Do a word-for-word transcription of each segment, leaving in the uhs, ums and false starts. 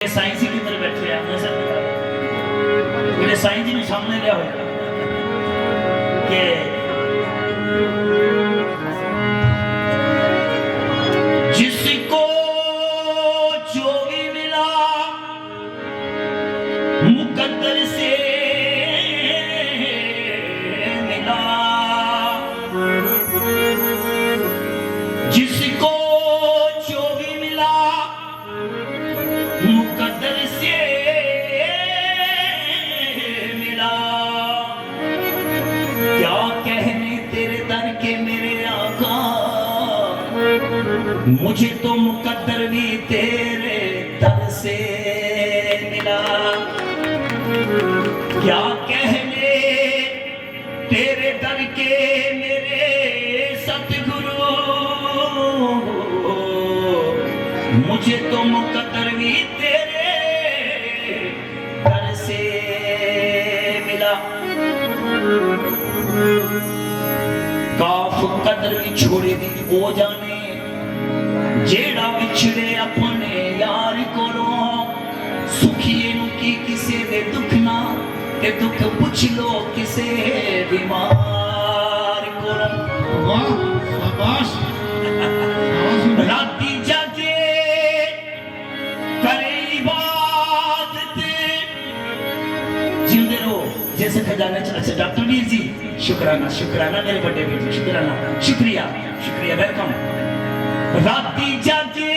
साईं जी किधर बैठे हैं, मैं सब मेरे साईं जी ने सामने लिया हो कि जिसको जो भी मिला मुकद्दर से मिला, जिसको जो भी मिला मुकद्दर से मिला। क्या कहने तेरे दर के मेरे आका, मुझे तो मुकद्दर भी तेरे दर से मिला। क्या कहने तेरे दर के मेरे सतगुरु, मुझे तो मुकद्दर भी तेरे दर से मिला। काफ कदर विछोड़े दी ओ जाने, जेड़ा विछड़े अपने यार कोलों। सुखिए नू की किसे दे दुख ना, ते दुख पुछ लो किसे बीमार कोलों। वाह, शाबाश। शाबाश। राती जागे करे इबादत। जिंदे रहो, जिस खजाने च, अच्छा, डॉक्टर वीर जी, शुक्राना, शुक्राना मेरे बड़े वीर जी, शुक्राना, शुक्रिया, शुक्रिया, welcome। राती जागे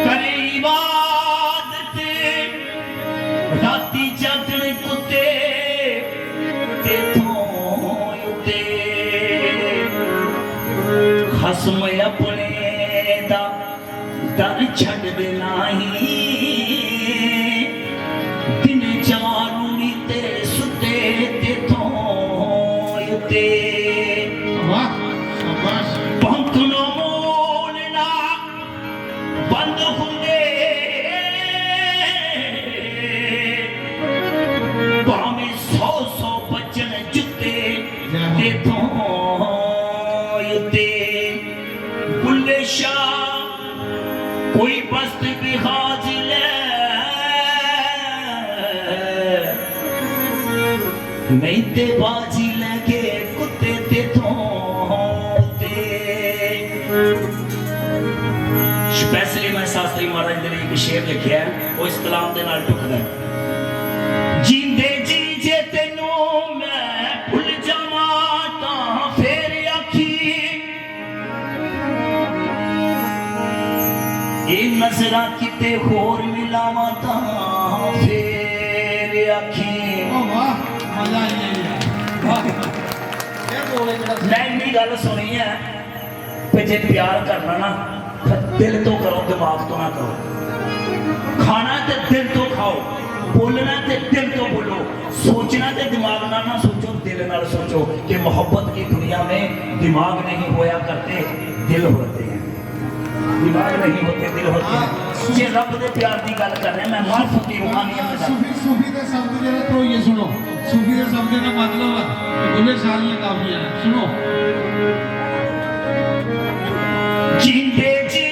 करे इबादत, राती जागण कुत्ते ते थों उत्ते। खसम अपने दा दर छड्डदे नाही, दिन चारुणी ते सुते ते थों उत्ते। वाह, शाबाश। भौंकणो मूल ना बंद हुंदे, भावें सौ सौ बचन जुत्ते ते थों उत्ते। बुल्ले शाह कोई बस्त बिहाज ले, नहीं ते बाजी लगे कुत्ते ते थों उत्ते। स्पेशली मैं शास्त्री महाराज दे लिए एक शेर लिखिया है, वो इस कलाम दे नाल टुकदा है। जींदे जी जे तेनू मैं भुल जावां तां फेर आखी, ए नजरां किते होर मिलावां तां फेर आखी। वाह, वाह, मजा आई गया। वाह। क्या बोले जरा। मैं इन्नी गल सुनी है कि जे प्यार करना ना, तो दिल तो करो, दिमाग तो ना करो। खाना ते दिल तो खाओ, बोलना ते दिल तो बोलो, सोचना ते दिमाग ना ना सोचो, दिल नाल सोचो कि मोहब्बत की दुनिया में दिमाग नहीं होया करते, दिल होते हैं। दिमाग नहीं होते, दिल होते हैं। जे रब दे प्यार दी गल करने, मैं मार्फत दी रूहानियत दा। सूफी, सूफी दे शब्द जरा ध्रोइयै सुनो। सूफी दे शब्द दा मतलब है, बुल्ले शाह दियां काफियां न। सुनो। जींदे जी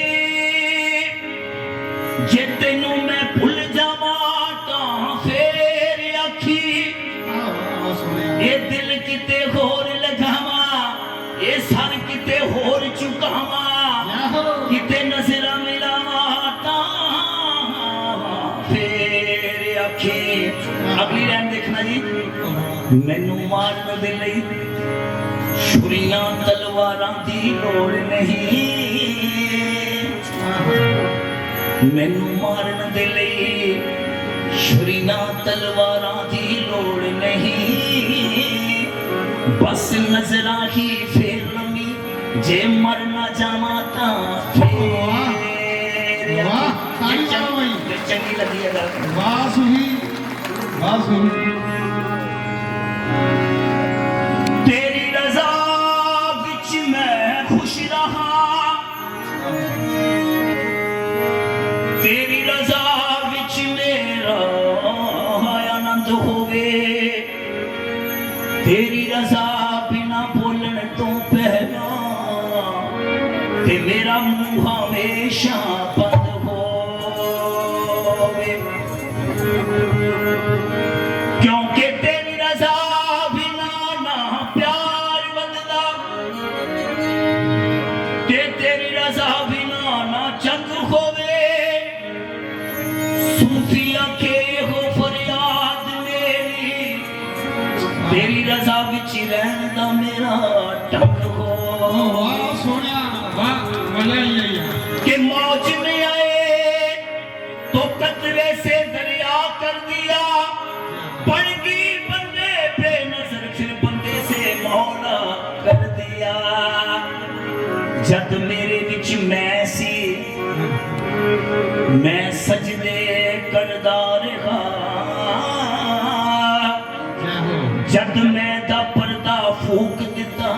जे तेनू मैं भुल जावां तां फेर आखी, ए दिल किते होर लगावां, ए सर किते होर झुकावां, किते नजरां मिलावां तां फेर आखी। अगली लाइन देखना जी। मैनू मारन दे लई छुरियां तलवारां दी लोड़ नहीं। मैनू मारन दे लई छुरियां तलवारां दी लोड़ नहीं। बस नजरां ही फेर लम्मी, जे मर ना जावां तां फेर। वाह, ताली मारो भाई। चंगी लगी अगर। वाह सूफी, वाह सूफी। तेरी रजा विच मैं खुश रहा, तेरी रजा विच मेरा आनंद होवे, तेरी रजा बिना बोलण तों पहला ते मेरा मुंह हमेशा बंद हो। सूफिया के हो फरियाद मेरी, तेरी रजा विच रहन दा मेरा ढंग हो। वाह सोहणिया, वाह, मजा ही आई यार। के मौज में आए तो कतरे से दरिया कर दिया, बन गई बंदे पे नजर, फिर बंदे से मौला कर दिया। जद मेरे विच मैं सी, मैं सजदे करदा रहा। जद मैं दा पर्दा फूक दिता,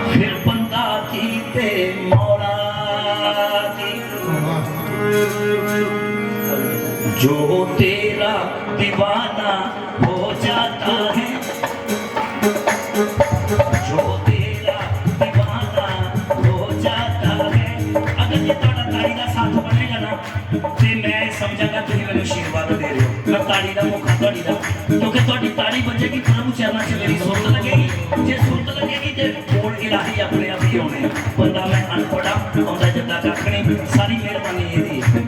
फिर बंदा की ते मौला की। जो तेरा दीवाना हो जाता है, जो तेरा दीवाना हो जाता है। अगर ये थोड़ा ताली का साथ बनेगा ना, ते मैं समझांगा तुम मैंने आशीर्वाद दे रहे हो। मैं ताली का मौका ताली का, क्योंकि थोड़ी ताली बजेगी, प्रभु चरणा से मेरी सुरत लगेगी। जे सुरत लगेगी, ते बोल इलाही अपने आप ही होने। बंदा मैं अनपढ़ा, आंदा जद्दा कक्ख नहीं। सारी मेहरबानी एदी है।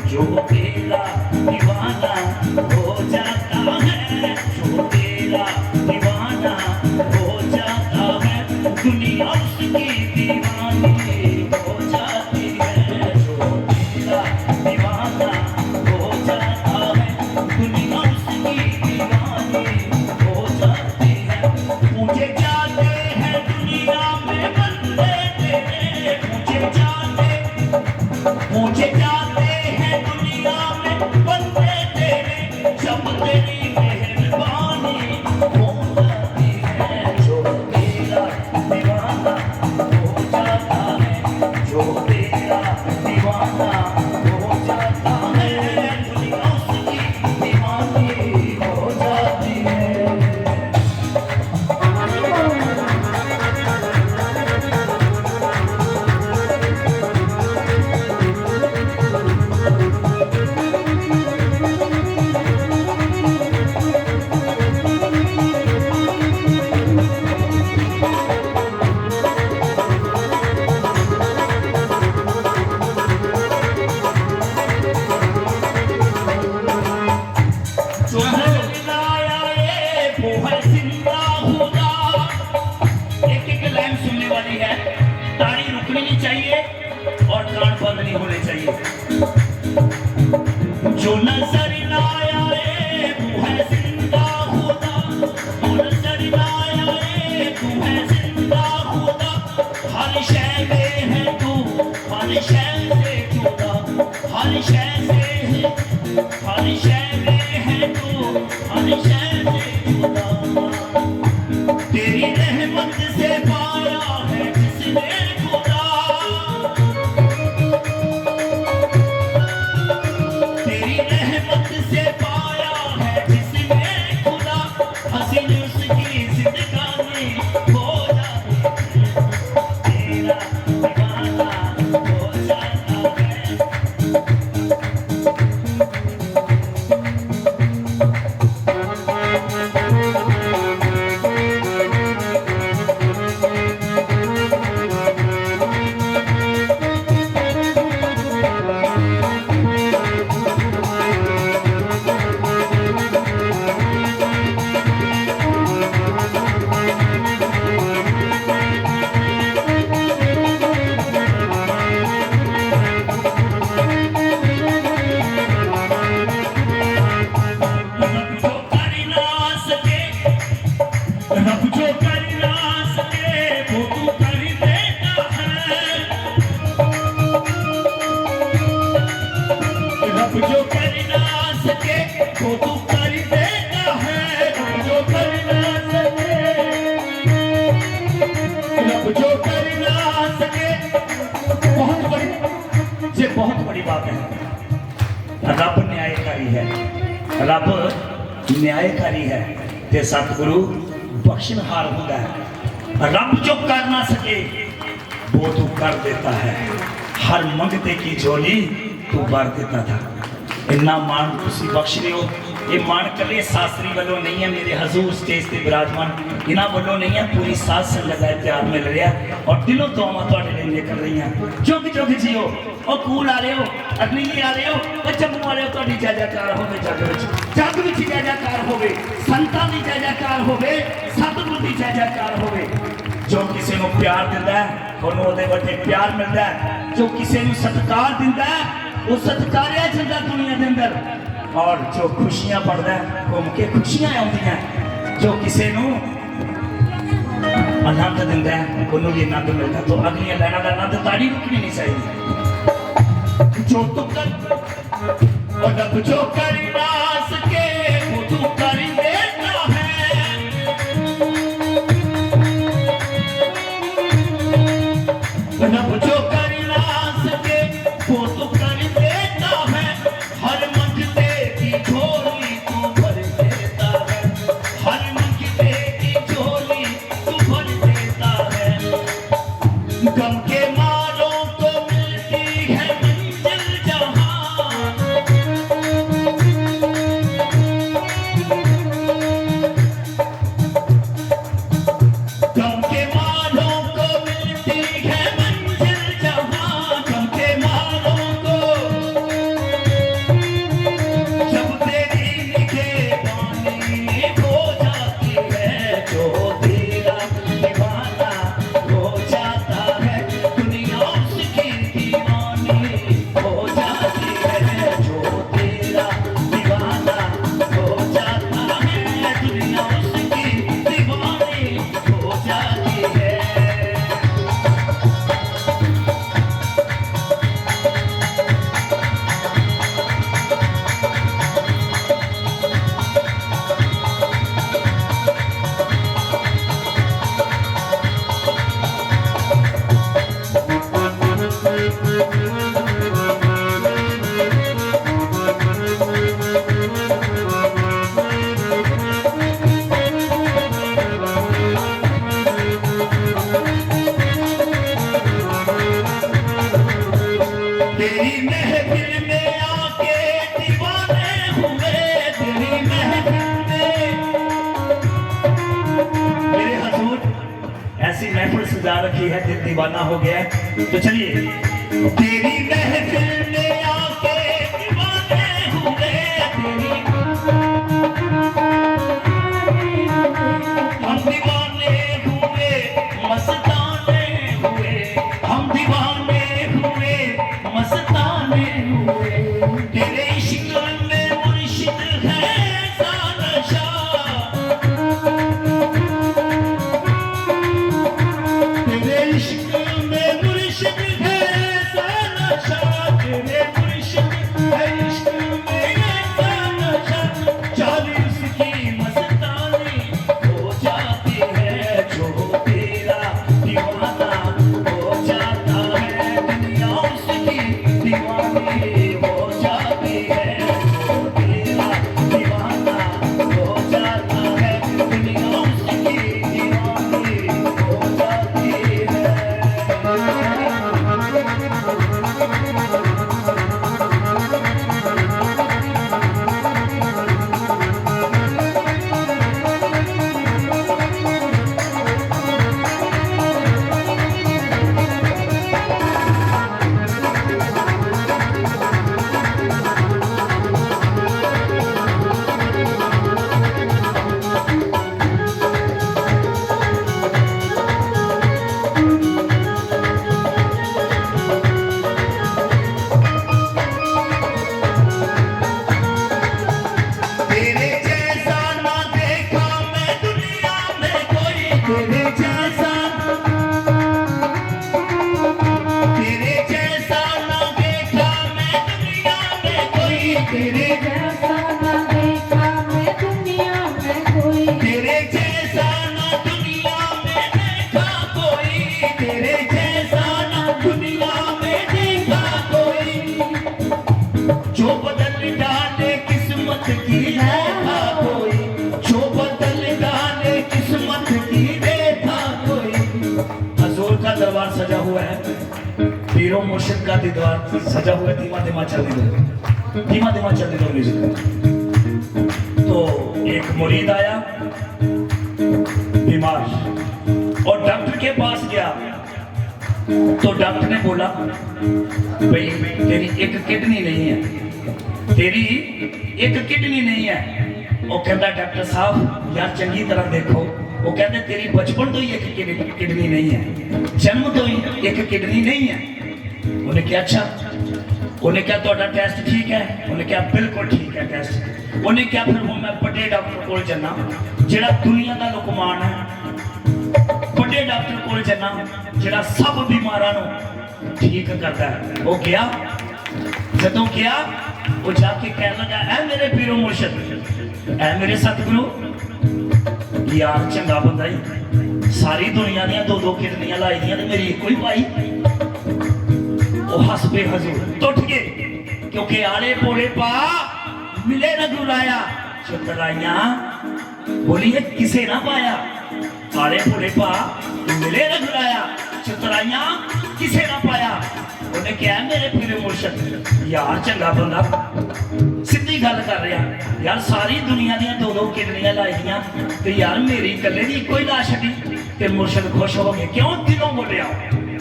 जो तेरा दीवाना हो जाता है, जो तेरा दीवाना हो जाता है, दुनिया उसकी दीवानी हो जाती है। जो तेरा दीवाना हो जाता है, दुनिया उसकी दीवानी हो जाती है। पूछे जाते हैं दुनिया में बंदे तेरे, पूछे जाते, पूछे जाते हैं दुनिया में बंदे तेरे, जब तेरी मेहरबानी हो जाती है। जो तेरा दीवाना हो जाता है, जो तेरा दीवाना हो जाता है, दुनिया उसकी दीवानी हो जाती है। एक एक लाइन सुनने वाली है, ताली रुकनी नहीं चाहिए और कान बंद नहीं होने चाहिए। जो नजर ना आए, वो है जिंदा खुदा। जो नजर ना आए, वो है जिंदा खुदा। हर शय में है तू, हर शय से जुदा। हर शय से है, हर शय में है तू, हर शय से जुदा। तेरी रहमत से पाया है जिसने खुदा। तेरी रहमत से पाया है जिसने खुदा। हसीन उसकी जिंदगानी हो जाती है। तेरा दीवाना हो जाता है। रब जो कर ना सके, वो तू कर देता है। रब जो कर ना सके, वो तू कर देता है। रब जो कर ना सके, रब जो कर ना सके। बहुत बड़ी, ये बहुत बड़ी बात है। रब न्यायकारी है, रब न्यायकारी है, ते सतगुरु बख्शणहार होंदा है। रब जो कर ना सके, वो तू कर देता है। हर मंगते की झोली तू भर देता था। इन्ना मान तुसी बख्श रहे हो। ये मान कल्ले शास्त्री वालों नहीं है, मेरे हजूर स्टेज ते विराजमान इन्हां वालों नहीं है, पूरी साध संगत का इम्तिहान मिल रहा है। और दिलों दुआवां तुहाडे लिए निकल रही हैं। जुग जुग जियो, ओ कूल आलेओ, अरनीली आलेओ, ओ जम्मू आलेओ, तुहाडी जय जयकार होवे जग विच, जग विच जय जयकार होवे, संतां दी जय जयकार होवे, सतगुर दी जय जयकार होवे। जो किसी नूं प्यार दिंदा है, ओनूं ओहदे वटे प्यार मिलदा है। जो किसी नूं सत्कार दिंदा है, ओह सत्कारिया जंदा दुनिया दे अंदर। और जो खुशियां बंडदा है, घूम के खुशियां आउंदियां। जो किसी नूं आनंद दिंदा है, ओनूं भी आनंद मिलदा। तो अगलियां लाइनां दा आनंद, ताड़ी रुकनी नहीं चाहिए। जो तू कर, और रब जो करना सके, वो तू कर देता है। रब जो करना सके, वो तू कर देता है। हर मंगते की झोली तू भर देता है, हर मंगते की झोली तू भर देता है। गम के मारों को मिलती है मंजिल जहां। गम के मारों को मिलती है मंजिल जहां, गम के मारों को। जब तेरी निगहबानी हो जाती है, जो तेरा दीवाना हो जाता है, दुनिया उसकी दीवानी हो जाती है। जो तेरा दीवाना हो जाता है, दुनिया उसकी दीवानी हो जाती है। तेरी महफिल में आके दीवाने हुए, तेरी महफिल में। मेरे हजूर, ऐसी महफिल सजा रखी है, दिल दीवाना हो गया है। तो चलिए, तेरी महफिल में आके दीवाने हुए, तेरी, हम दीवाने हुए, मस्ताने हुए, हम दीवाने हुए, मस्ताने हुए। तेरे इश्क में मुर्शिद है ऐसा नशा, तेरे इश्क में मुर्शिद है ऐसा नशा, तेरे मुर्शिद है इश्क में ऐसा नशा। चालीस की मस्तानी हो जाती है, जो तेरा दीवाना हो जाता है, दुनिया उसकी दीवानी हो जाती है। जो तेरा दीवाना हो जाता है, दुनिया उसकी दीवानी हो जाती है। तेरे जैसा ना देखा मैं दुनिया में कोई, तेरे जैसा, तेरे जैसा ना देखा मैं दुनिया में कोई, तेरे जैसा ना देखा मैं दुनिया में कोई, तेरे जैसा ना दुनिया में देखा कोई, तेरे जैसा ना दुनिया में देखा कोई। जो बदल डाले किस्मत की रेखा कोई, जो बदल डाले किस्मत की रेखा कोई। हजूर का दरबार सजा हुआ है, पीरों मुर्शिद का दीदार सजा हुआ है। धीमा धीमा चलने दो, धीमा धीमा चलने दो म्यूजिक। तो एक मुरीद आया बीमार और डॉक्टर के पास गया। तो डॉक्टर ने बोला, "भाई, तेरी एक किडनी नहीं है, तेरी एक किडनी नहीं है।" वो कहता, "डॉक्टर साहब, यार, चंगी तरह देखो।" वो कहते, "तेरी बचपन तो ही एक किड-, किडनी नहीं है, जन्म तो ही एक किडनी नहीं है।" उन्हें क्या, "अच्छा।" उन्हें क्या, "ਤੁਹਾਡਾ ਟੈਸਟ ਠੀਕ ਹੈ?" ਉਹਨੇ ਕਿਹਾ, "ਬਿਲਕੁਲ ਠੀਕ ਹੈ ਟੈਸਟ।" ਉਹਨੇ ਕਿਹਾ, "ਫਿਰ ਹੁਣ ਮੈਂ ਵੱਡੇ ਡਾਕਟਰ ਕੋਲ ਜੰਨਾ, ਜਿਹੜਾ ਦੁਨੀਆ ਦਾ ਲੁਕਮਾਨ ਹੈ, ਵੱਡੇ ਡਾਕਟਰ ਕੋਲ ਜੰਨਾ, ਜਿਹੜਾ ਸਭ ਬਿਮਾਰਾਂ ਨੂੰ ਠੀਕ ਕਰਦਾ ਹੈ।" ਉਹ ਗਿਆ, ਜਦੋਂ ਗਿਆ, ਉਹ ਜਾ ਕੇ ਕਹਿਣ ਲੱਗਾ, "ਐ ਮੇਰੇ ਪੀਰੋ ਮੁਰਸ਼ਿਦ, ਐ ਮੇਰੇ ਸਤਿਗੁਰੂ, ਯਾਰ ਚੰਗਾ ਬੰਦਾ ਹੀ, ਸਾਰੀ ਦੁਨੀਆ ਦੀਆਂ ਦੋ ਦੋ ਕਿਡਨੀਆਂ ਲਾਈ ਦੀਆਂ ਤੇ ਮੇਰੀ ਇੱਕੋ ਹੀ ਪਾਈ।" ਉਹ ਹੱਸ ਪਏ ਹਜ਼ੂਰ, ਟੁੱਟ ਗਏ, ਕਿਉਂਕਿ ਆਲੇ ਭੋਲੇ ਪਾ ਮਿਲੇ ਨਾ ਗੁਰਾਇਆ, ਚਤਰਾਈਆਂ ਬੋਲੀਏ ਕਿਸੇ ਨਾ ਪਾਇਆ। ਆਲੇ ਭੋਲੇ ਪਾ ਮਿਲੇ ਨਾ ਗੁਰਾਇਆ, ਚਤਰਾਈਆਂ ਕਿਸੇ ਨਾ ਪਾਇਆ। ਉਹਨੇ ਕਿਹਾ, "ਮੇਰੇ ਪੀਰੇ ਮੁਰਸ਼ਿਦ, ਯਾਰ ਚੰਗਾ ਬੰਦਾ, ਸਿੱਧੀ ਗੱਲ ਕਰ ਰਿਹਾ, ਯਾਰ ਸਾਰੀ ਦੁਨੀਆ ਦੀਆਂ ਦੋ ਦੋ ਕਿਡਨੀਆਂ ਲਾਈ ਦੀਆਂ ਤੇ ਯਾਰ ਮੇਰੀ ਇਕੱਲੇ ਦੀ ਇੱਕੋ ਹੀ ਲਾਸ਼ ਛੱਡੀ।" ਤੇ ਮੁਰਸ਼ਿਦ ਖੁਸ਼ ਹੋ ਗਏ। ਕਿਉਂ? ਦਿਲੋਂ ਬੋਲਿਆ,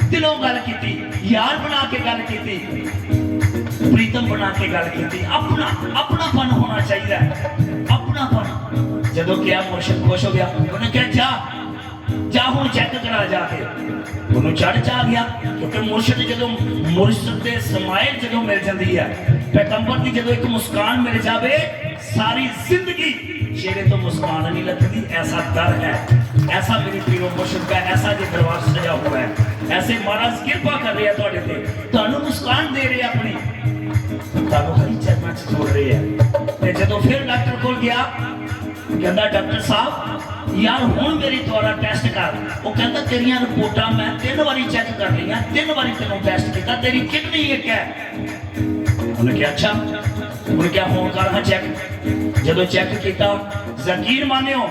ਦਿਲੋਂ ਗੱਲ ਕੀਤੀ, ਯਾਰ ਬਣਾ ਕੇ ਗੱਲ ਕੀਤੀ, ਪ੍ਰੀਤਮ ਬਣਾ ਕੇ ਗੱਲ ਕੀਤੀ। ਆਪਣਾ, ਆਪਣਾਪਨ ਹੋਣਾ ਚਾਹੀਦਾ ਹੈ, ਆਪਣਾਪਨ। ਜਦੋਂ ਕਿਹਾ, ਮੁਰਸ਼ਿਦ ਖੁਸ਼ ਹੋ ਗਿਆ। ਉਹਨੇ ਕਿਹਾ, "ਜਾ, ਜਾ ਹੁਣ ਚੈੱਕ ਕਰਾ ਜਾ ਕੇ।" ਉਹਨੂੰ ਚੜ੍ਹ ਚਾ ਗਿਆ, ਕਿਉਂਕਿ ਮੁਰਸ਼ਿਦ ਜਦੋਂ, ਮੁਰਸ਼ਿਦ ਦੇ ਸਮਾਈਲ ਜਦੋਂ ਮਿਲ ਜਾਂਦੀ ਹੈ, ਪੈਗੰਬਰ ਦੀ ਜਦੋਂ ਇੱਕ ਮੁਸਕਾਨ ਮਿਲ ਜਾਵੇ, ਸਾਰੀ ਜ਼ਿੰਦਗੀ ਚਿਹਰੇ ਤੋਂ ਮੁਸਕਾਨ ਨਹੀਂ ਲੱਥਦੀ। ਐਸਾ ਦਰ ਹੈ, ਐਸਾ ਮੇਰੇ ਪੀਰੋ ਮੁਰਸ਼ਿਦ ਦਾ ਐਸਾ ਜੇ ਦਰਬਾਰ ਸਜਾ ਹੋਇਆ ਹੈ, ਐਸੇ ਮਹਾਰਾਜ ਕਿਰਪਾ ਕਰ ਰਿਹਾ ਤੁਹਾਡੇ ਤੇ, ਤੁਹਾਨੂੰ ਮੁਸਕਾਨ ਦੇ ਰਿਹਾ ਆਪਣੀ, ਤੁਹਾਨੂੰ ਹਰੀ ਚਰਨਾਂ 'ਚ ਜੋੜ ਰਿਹਾ ਹੈ। ਤੇ ਜਦੋਂ ਫਿਰ ਡਾਕਟਰ ਕੋਲ ਗਿਆ, ਕਹਿੰਦਾ, "ਡਾਕਟਰ ਸਾਹਿਬ, ਯਾਰ ਹੁਣ ਮੇਰੀ ਦੁਆਰਾ ਟੈਸਟ ਕਰ।" ਉਹ ਕਹਿੰਦਾ, "ਤੇਰੀਆਂ ਰਿਪੋਰਟਾਂ ਮੈਂ ਤਿੰਨ ਵਾਰੀ ਚੈੱਕ ਕਰ ਲਈਆਂ, ਤਿੰਨ ਵਾਰੀ ਤੈਨੂੰ ਟੈਸਟ ਕੀਤਾ, ਤੇਰੀ ਕਿਡਨੀ ਇੱਕ ਹੈ।" ਉਹਨੇ ਕਿਹਾ, "ਅੱਛਾ।" ਉਹਨੇ ਕਿਹਾ, "ਹੁਣ ਕਰ ਹਾਂ ਚੈੱਕ।" ਜਦੋਂ ਚੈੱਕ ਕੀਤਾ, ਯਕੀਨ ਮਾਨਿਓ,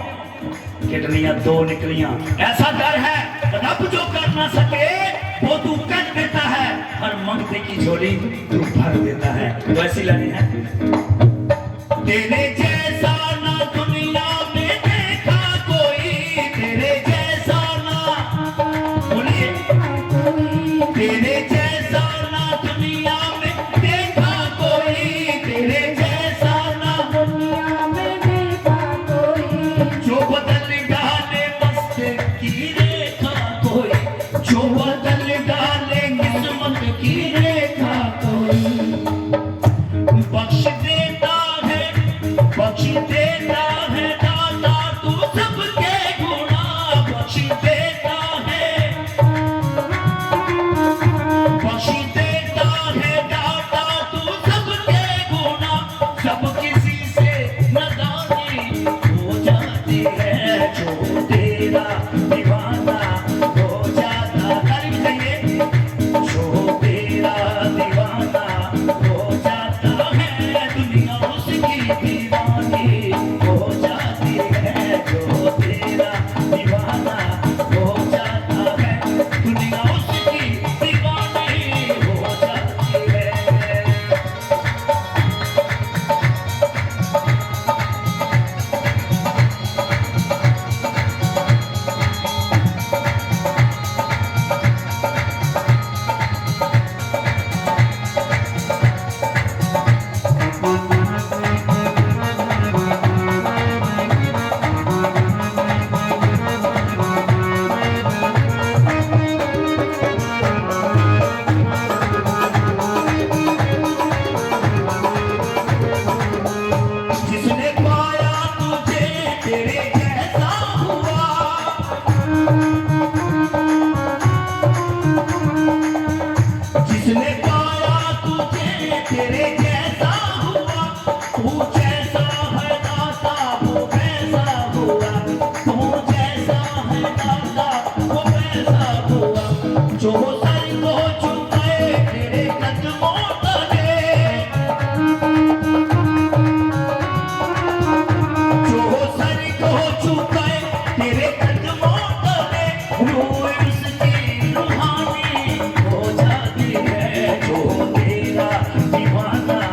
ਕਿਡਨੀਆਂ ਦੋ ਨਿਕਲੀਆਂ। ਐਸਾ ਦਰ ਹੈ, ਰੱਬ ਜੋ ਕਰ ਨਾ ਸਕੇ, ਉਹ ਤੂੰ ਕਰ ਦੇਤਾ ਹੈ, ਹਰ ਮੰਗਤੇ ਕੀ ਝੋਲੀ ਤੂੰ ਭਰ ਦੇਤਾ ਹੈ। ਵੈਸੀ ਲੈਣੀ ਹੈ। तेरे जैसा ना दुनिया में देखा कोई, तेरे जैसा ना, बोलिए, तेरे जैसा ना दुनिया में देखा कोई, तेरे जैसा ना दुनिया में देखा कोई। जो बदल डाले मस्त की रेखा कोई, जो बदल डाले किस्मत की रेखा कोई। बख्श देता है, बख्श देता है दाता तू सबके गुनाह, बख्श देता है, बख्श देता है दाता तू सबके गुनाह। सब किसी से नादानी हो जाती है, जो तेरा दीवाना हो जाता है। ताली बजाइए। जो तेरा दीवाना हो जाता है, दुनिया उसकी दीवानी हो जाती है। जो तेरा दीवाना हो जाता है, दुनिया उसकी दीवानी हो जाती है। जिसने पाया तुझे तेरे जैसा हुआ, जिसने पाया तुझे तेरे जैसा हुआ, तू जैसा है दाता वो वैसा हुआ, तू जैसा है दाता वो वैसा हुआ। जो सर को झुकाए तेरे कदमों तले, जो सर को झुकाए तेरे कदमों तले, रूह उसकी रूहानी हो जाती है। जो तेरा दीवाना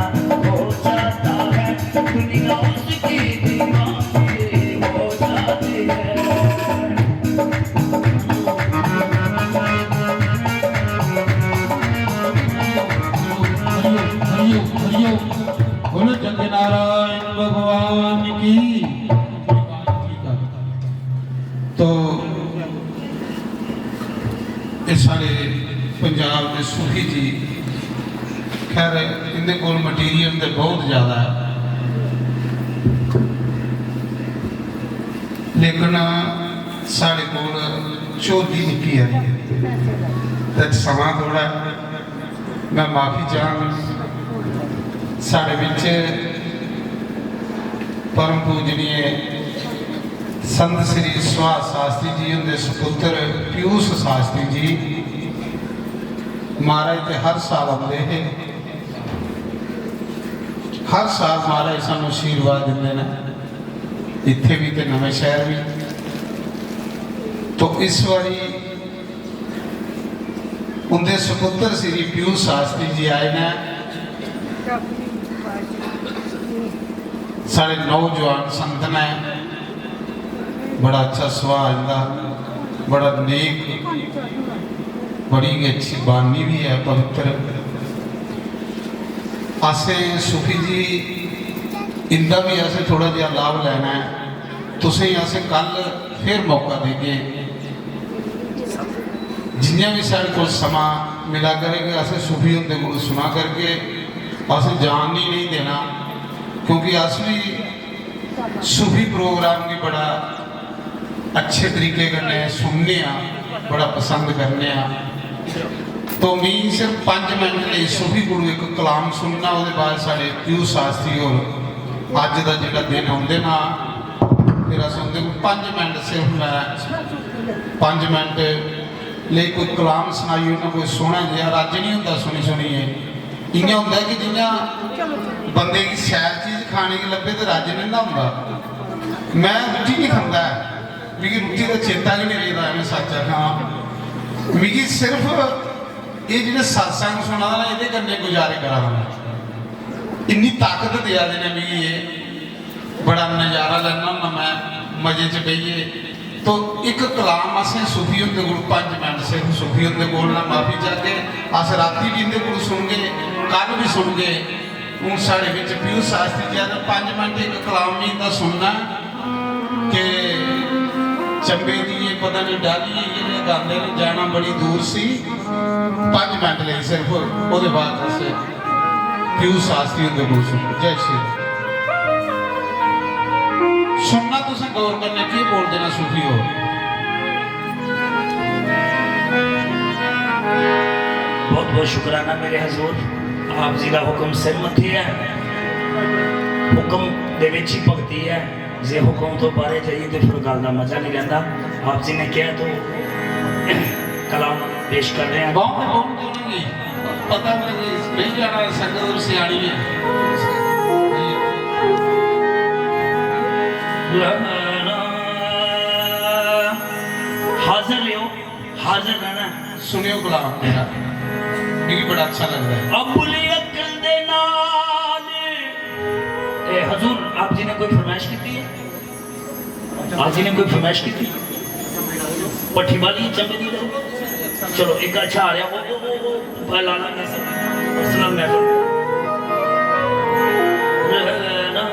खैर, इंदे कोल मटीरियल ते बहुत ज्यादा ऐ, लेकिन साढ़े कोल झोली निक्की हारी ऐ ते समां थोड़ा ऐ। मैं माफी चाहंग। साढ़े बिच परम पूजनीय संत श्री सुभाष शास्त्री जी हुंदे सुपुत्र पीयूष शास्त्री जी महाराज ते हर साल आंदे हे। हर साल महाराज सानू आशीर्वाद दिंदे न, इत्थे भी ते नमें शहर भी। तो इस बारी उंदे सुपुत्र श्री पीयूष शास्त्री जी आए न। साढ़े नौजवान संत ने, बड़ा अच्छा सुभाऽ इंदा, बड़ा नेक, बड़ी गै अच्छी बानी भी है, पवित्र। असें सूफी जी इंदा भी असें थोड़ा जेहा लाभ लैना ऐ। तुसें असें कल फिर मौका देगे। जियां भी साढ़े कोल समां मिला करगे, असें सूफी हुंदे कोल सुना करगे। असें जान नहीं, नहीं देना, क्योंकि अस भी सूफी प्रोग्राम गी बड़ा अच्छे तरीके कन्नै सुनने आं, बड़ा पसंद करने आं। तो मी सिर्फ पंज मिनट लेई सूफी गुरु इक कलाम सुनना, ओह्दे बाद साढ़े पीयूष शास्त्री होर अज्ज दा जेह्ड़ा दिन औंदे ना, फिर अस उं'दे कोल पंज मिनट सिर्फ, मैं पंज मिनट लेई कोई कलाम सनाई ओड़ना, कोई सोहना जेहा, रज्ज निं होंदा सुनी सुनियै। इ'यां होंदा कि जि'यां बंदे गी शैल चीज खाने गी लब्भे ते रज्ज निं ना होंदा। मैं रुट्टी निं खंदा ऐ, मिगी रुट्टी दा चेता गै निं रेह्दा ऐ, मैं सच्च आखां। मिगी सिर्फ एह् जेह्ड़े सत्संग सुना दा ना, एह्दे कन्नै गुजारे करा दा। इन्नी ताकत देआ दे न मिगी एह्, बड़ा नजारा लैन्ना होन्ना मैं मजे च बेहियै। तो इक कलाम असें सूफी हुंदे कोल, पंज मिनट सिर्फ सूफी हुंदे कोल ना, माफी चाहगे। अस रातीं बी इंदे कोल सुनगे, कल बी सुनगे। हून साढ़े बिच पीयूष शास्त्री जी आए, ते पंज मिनट इक कलाम में इंदा सुनना कि चंबे दी एह् पता नहीं डाली एह् जेह्ड़े गांदे न, जाना बड़ी दूर सी। पंज मिनट लेई सिर्फ, ओह्दे बाद अस पीयूष शास्त्री हुंदे कोल सुनगे। जय श्री राम। सुनना तुसें गौर कन्नै, केह् बोलदे न सूफी होर। बहुत बहुत शुक्राना मेरे हजूर, आप जी दा हुक्म सिर मत्थे ऐ, हुक्म दे विच ही भक्ति ऐ, जे हुक्म तो बाहरे जाइए तो फिर गल दा मजा नहीं रहंदा। आप जी ने कहा तो कलाम पेश कर रहे हैं। बहुत बहुत उन्होंने पता नहीं, नहीं जाना, संगत सियाणी है। हाजिर रहो, हाजिर रहना। सुनियो गुलाम मेरा, मिगी बड़ा अच्छा लगदा है। अबुल अकल दे नाल। ए हजूर, आप जी ने कोई फरमाइश की है? आप जी ने कोई फरमाइश की थी? पट्ठी वाली चंबे दी दे। चलो, एक अच्छा आ रहा, वो, वो, वो, वो, भाई लाला ने सब personal matter। रहना।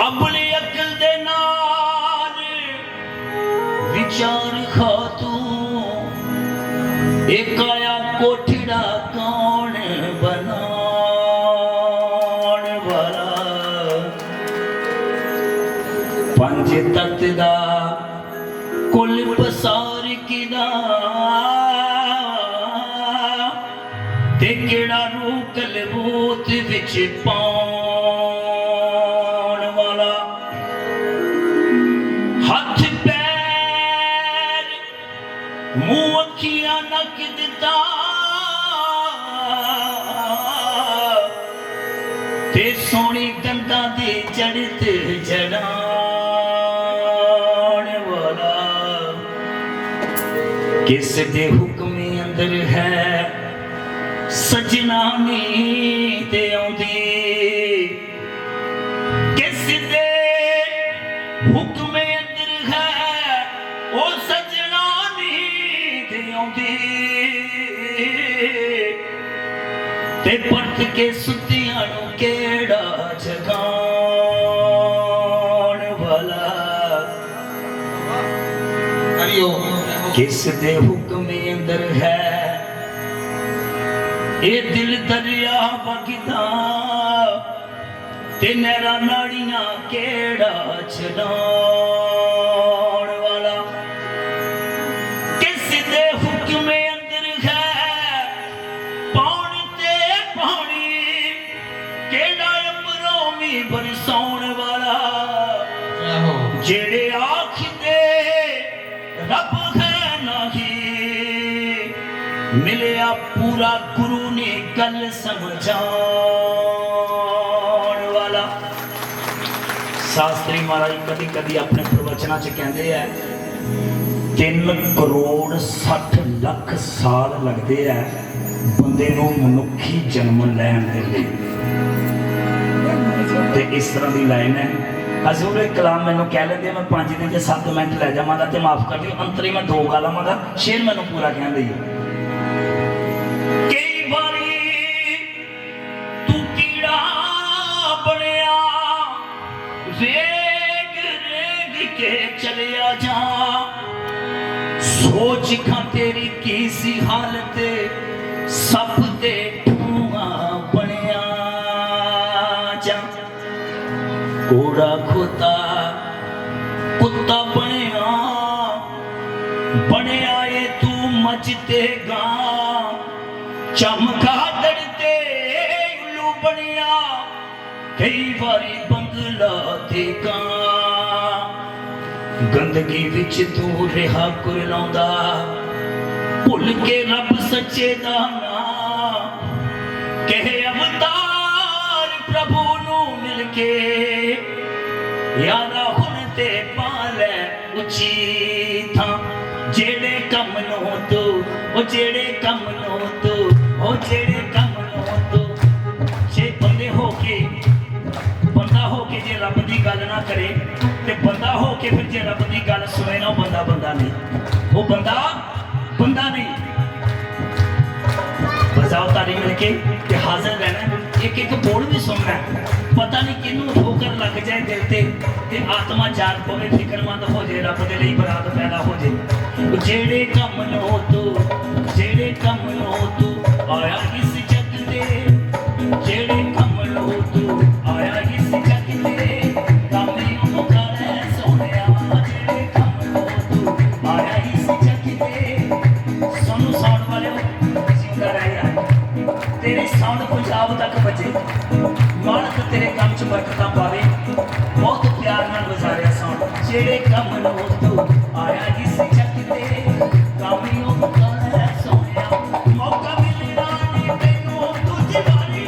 अबुल अकल दे नाल विचार खातू, एक आया कोठड़ा कौन बनाउण वाला? पंज तत्त दा कुल पसार किदा, ते केड़ा रूह कलबूत विच पाउण वाला? हत्थ पैर, मूंह, अखियां, नक दिता, ते सोहनी दंदां दी जड़त जड़ाउण वाला। किस दे हुक्म अंदर है सजना नींद औंदी? किस दे हुक्म अंदर है ओ सजना नींद औंदी? ते परत के सुत्तियां नू केड़ा जगाउण वाला? हरिओम। किस दे हुक्म अंदर है ए दिल दरिया बगदा ते नैरा नाड़ियां केड़ा छडाउण वाला। किस दे हुक्मे अंदर है पौन ते पानी, केड़ा अमरों मी बरसाउण वाला। आहो। जेड़े आखदे रब है नहीं, मिलया पूरा गुरु ने गल समझाउण वाला। शास्त्री महाराज कदी कदी अपने प्रवचनां च कहंदे ऐ, "तीन करोड़ सट्ठ लख साल लगदे ऐ बंदे नूं मनुक्खी जन्म लैण दे लेई।" ते इस तरह दी लाइन है। हजूर, एक कलाम मैनू कह लेंदे, मैं पंज दिन ते सत्त मिनट लै जावांगा ते माफ कर दियो, अंतरे मैं दो गालां मांगा, शेर मैनू पूरा कहन देइयो। कई बारी तू कीड़ा बनेआ, रेंग रेंग के चलिया जा, सोच खां तेरी की सी हालत, सप ते ठूआ बनेआ जा। घोड़ा खोता कुत्ता बनेआ, बनेआ ए तू मज ते गां, चमगादड़ ते उल्लू बनेआ, कई बारी बंगला ते गां। गंदगी विच तू रेहा कुरलांदा, भुल के रब सच्चे दा नां। कहे अवतार प्रभु नू मिल के, यारा हुण ते पा लै उची थां। जेड़े कम नू तू, ओ जेड़े कम नू तू, ओ जेड़े कम नू तू। जे बंदे हो के, बंदा हो के जे रब दी गल ना करे, ते बंदा हो के फिर जे रब दी गल सुने ना, ओ बंदा बंदा नहीं। ओ बंदा बंदा नहीं। बजाओ ताली मिलके ते हाजिर रहना है। एक एक बोल भी सुनना है। पता नहीं किनू ठोकर लग जाए दिल ते, ते आत्मा जाग पवे, फिक्रमंद हो जाए, रब दे लेई बरात पैदा हो जाए। जेड़े कम नू तू, जेड़े कम नू तू आया इस जग ते, जेड़े कम नू तू आया इस जग ते, कम ही मुकाले सोहणिया। जेड़े कम नू तू आया इस जग ते, सोनू साउंड वाले हो, जिंदा रह यार। तेरे साउंड पंजाब तक बजे, मालक तेरे कम च बरकतां पावे। बहुत प्यार नाल बजा रहा साउंड। जेड़े कम नू तू आया इस जग ते, कम ही मुकाले सोहणिया। मौका मिलना नहीं तेनू दूजी बारी,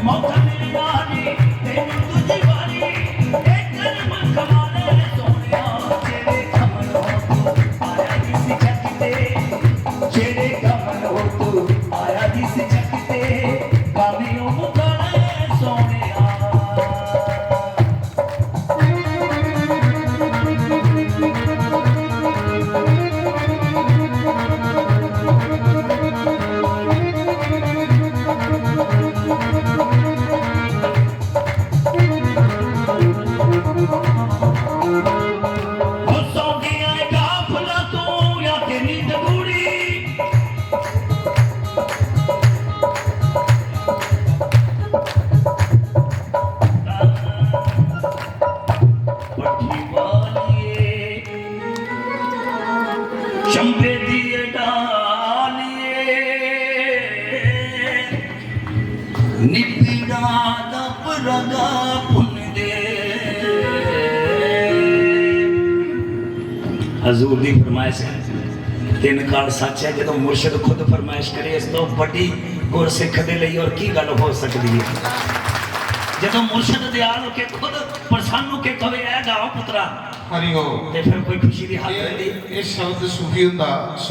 मौका मिलना नहीं तेनू दूजी बारी। ए करम कमाले सोहणिया, जेड़े कम नू तू आया इस जग ते, जेड़े कम नू तू आया इस जग ते, कम ही मुकाले सोहणिया। भट्ठी वालिए, चंबे दी डालिए, निपीड़ा दा परागा पुन दे। हजूर दी फरमाइश है, ते इनकार सच है। जदों मुर्शद खुद फरमाइश करे, इस तो बड़ी गुरसिख दे लिए और की गल हो सकती है? जदों मुर्शद दयाल होके खुद प्रसन्न होके कवे, "ऐ गा पुत्रा," हरि ओम। ते फिर कोई खुशी दी हद ये, रहिंदी? ये शब्द सूफी हुंदा,